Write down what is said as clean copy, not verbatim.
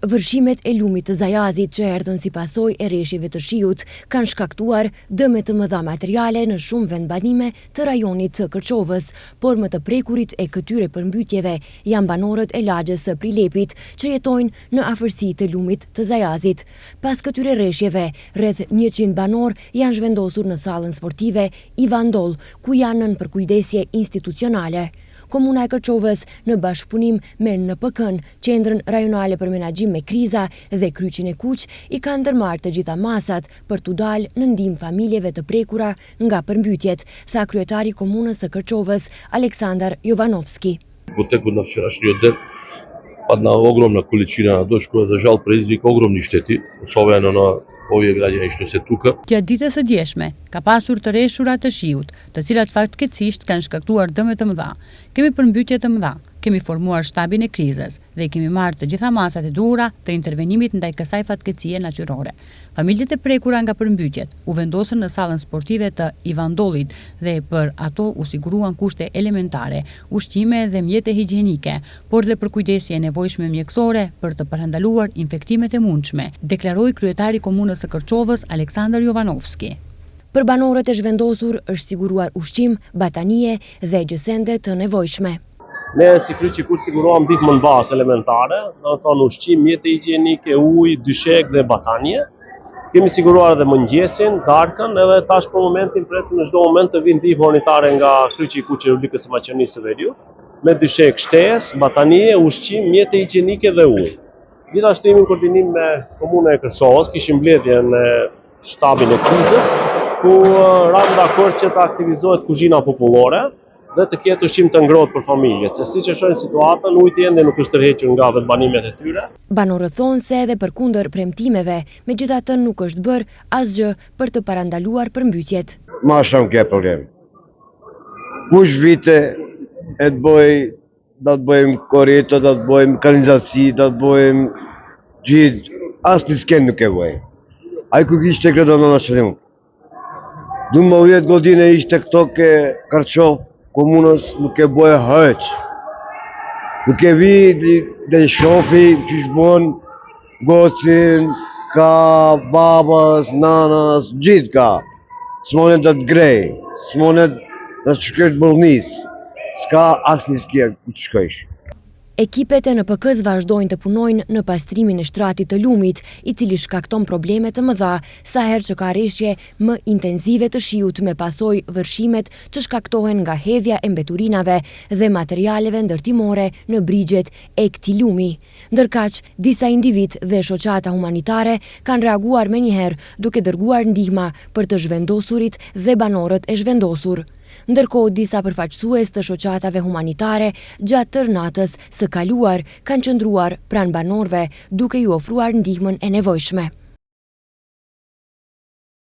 Vërshimet e lumit të Zajazit që erdhën si pasojë e reshjeve të shiut kanë shkaktuar dëme të mëdha materiale në shumë vendbanime të rajonit të Kërçovës, por më të prekurit e këtyre përmbytjeve janë banorët e lagjes së Prilepit që jetojnë në afërsi të lumit të Zajazit. Pas këtyre reshjeve, rreth 100 banorë janë zhvendosur në sallën sportive Ivan Doll, ku janë nën përkujdesje institucionale. Komuna e Kërçovës, në bashkëpunim me NPK-në, Qendrën Rajonale për Menaxhim me Kriza dhe Kryqin e Kuq, i kanë ndërmarrë të gjitha masat për t'u dalë në ndihmë familjeve të prekura nga përmbytjet, tha kryetari i Komunës së Kërçovës, Aleksandar Jovanovski. Во текот на вчерашниот ден падна огромна количина на дожд која за жал предизвика огромни штети, особено на овие граѓани што се тука. Gjatë ditës së djeshme, ka pasur të reshura të shiut, të cilat fatkeqësisht kanë shkaktuar dëme të mëdha. Kemi përmbytje të mëdha, kemi formuar shtabin e krizës dhe i kemi marrë të gjitha masat e duhura të intervenimit ndaj kësaj fatkeqësie natyrore. Familjet e prekura nga përmbytjet u vendosën në sallën sportive të Ivan Dollit dhe për ato u siguruan kushte elementare, ushqime dhe mjete higjienike, por dhe përkujdesje e nevojshme mjekësore për të parandaluar infektimet e mundshme, deklaroi kryetari i Komunës së Kërçovës, Aleksandar Jovanovski. Për banorët e zhvendosur është siguruar ushqim, batanije dhe gjësende të nevojshme. Ne si Kryqi i Kuq siguruam ndihmën bazë elementare, do të thonë ushqim, mjete higjienike, ujë, dyshek dhe batanije. Kemi siguruar edhe mëngjesin, darkën, edhe tash për momentin presim në çdo moment të vinë ndihmë humanitare nga Kryqi i Kuq i Republikës së Maqedonisë së Veriut, me dyshek shtesë, batanije, ushqim, mjete higjienike dhe ujë. Gjithashtu jemi në koordinim me Komunën e Kërçovës, kishim mbledhje në shtabin e krizës, ku ramë dakord që të aktivizohet kuzhina popullore dhe të ketë ushqim të ngrohtë për familjet, se siç e shohin situatën, ujti ende nuk është tërhequr nga vendbanimet e tyre. Banorët thonë se edhe përkundër premtimeve, megjithatë nuk është bërë asgjë për të parandaluar përmbytjet. Ma shumë ke problem. Kush vite e të bëj, do të bëjmë korito, do të bëjmë kanalizaci, do të bëjmë gjithë, asnjë sken nuk e bëj. Ai ku kishte këtë në në 12 godine ishte këto ke Kërçovë, komunës nuk e bëj hiç. Nuk e vi dhe shofi qysh bën gocin, ka babës, nanës, gjithë ka. S'monet të të grej, s'monet të shkojsh bolnicë, s'ka asnjë skenë ku të shkojsh. Ekipet e NPK-së vazhdojnë të punojnë në pastrimin e shtratit të lumit, i cili shkakton probleme të mëdha sa herë që ka reshje më intensive të shiut me pasojë vërshimet që shkaktohen nga hedhja e mbeturinave dhe materialeve ndërtimore në brigjet e këtij lumi. Ndërkaq, disa individë dhe shoqata humanitare kanë reaguar menjëherë duke dërguar ndihma për të zhvendosurit dhe banorët e zhvendosur. Ndërkohë, disa përfaqësues të shoqatave humanitare gjatë tërë natës së kaluar kanë qëndruar pranë banorëve duke ju ofruar ndihmën e nevojshme.